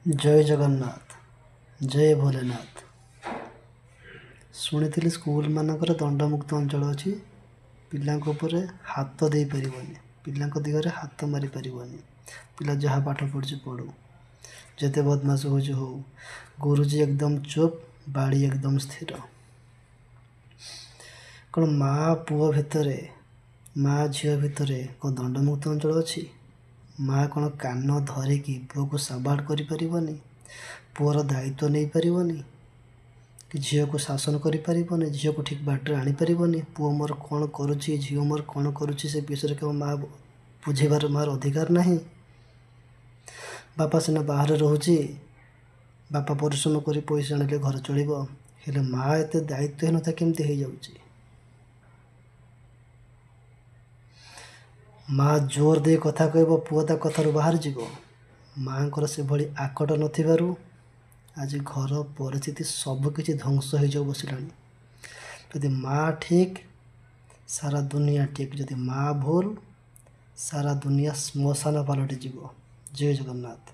ଜୟ ଜଗନ୍ନାଥ, ଜୟ ଭୋଲେନାଥ। ଶୁଣିଥିଲି ସ୍କୁଲମାନଙ୍କରେ ଦଣ୍ଡମୁକ୍ତ ଅଞ୍ଚଳ ଅଛି, ପିଲାଙ୍କ ଉପରେ ହାତ ଦେଇପାରିବନି, ପିଲାଙ୍କ ଦେହରେ ହାତ ମାରିପାରିବନି, ପିଲା ଯାହା ପାଠ ପଢ଼ୁଛି ପଢ଼ୁ, ଯେତେ ବଦମାସ ହେଉଛି ହଉ। ଗୁରୁଜୀ ଏକଦମ ଚୁପ୍, ବାଡ଼ି ଏକଦମ ସ୍ଥିର। କ'ଣ ମା ପୁଅ ଭିତରେ, ମା ଝିଅ ଭିତରେ କ'ଣ ଦଣ୍ଡମୁକ୍ତ ଅଞ୍ଚଳ ଅଛି? ମା କ'ଣ କାନ ଧରିକି ପୁଅକୁ ସାବାଡ଼ କରିପାରିବନି? ପୁଅର ଦାୟିତ୍ୱ ନେଇପାରିବନି? କି ଝିଅକୁ ଶାସନ କରିପାରିବନି? ଝିଅକୁ ଠିକ୍ ବାଟରେ ଆଣିପାରିବନି? ପୁଅ ମୋର କ'ଣ କରୁଛି, ଝିଅ ମୋର କ'ଣ କରୁଛି, ସେ ବିଷୟରେ କେବଳ ମା ବୁଝିବାର ମାଆର ଅଧିକାର ନାହିଁ? ବାପା ସିନା ବାହାରେ ରହୁଛି, ବାପା ପରିଶ୍ରମ କରି ପଇସା ଆଣିଲେ ଘର ଚଳିବ, ହେଲେ ମା ଏତେ ଦାୟିତ୍ୱହୀନତା କେମିତି ହେଇଯାଉଛି? ମା ଜୋର ଦେଇ କଥା କହିବ, ପୁଅ ତା କଥାରୁ ବାହାରି ଯିବ। ମାଆଙ୍କର ସେଭଳି ଆକଟ ନଥିବାରୁ ଆଜି ଘର ପରିସ୍ଥିତି ସବୁକିଛି ଧ୍ୱଂସ ହେଇଯାଉ ବସିଲାଣି। ଯଦି ମା ଠିକ୍, ସାରା ଦୁନିଆ ଠିକ୍। ଯଦି ମା ଭୁଲ, ସାରା ଦୁନିଆ ଶ୍ମଶାନ ପାଲଟିଯିବ। ଜୟ ଜଗନ୍ନାଥ।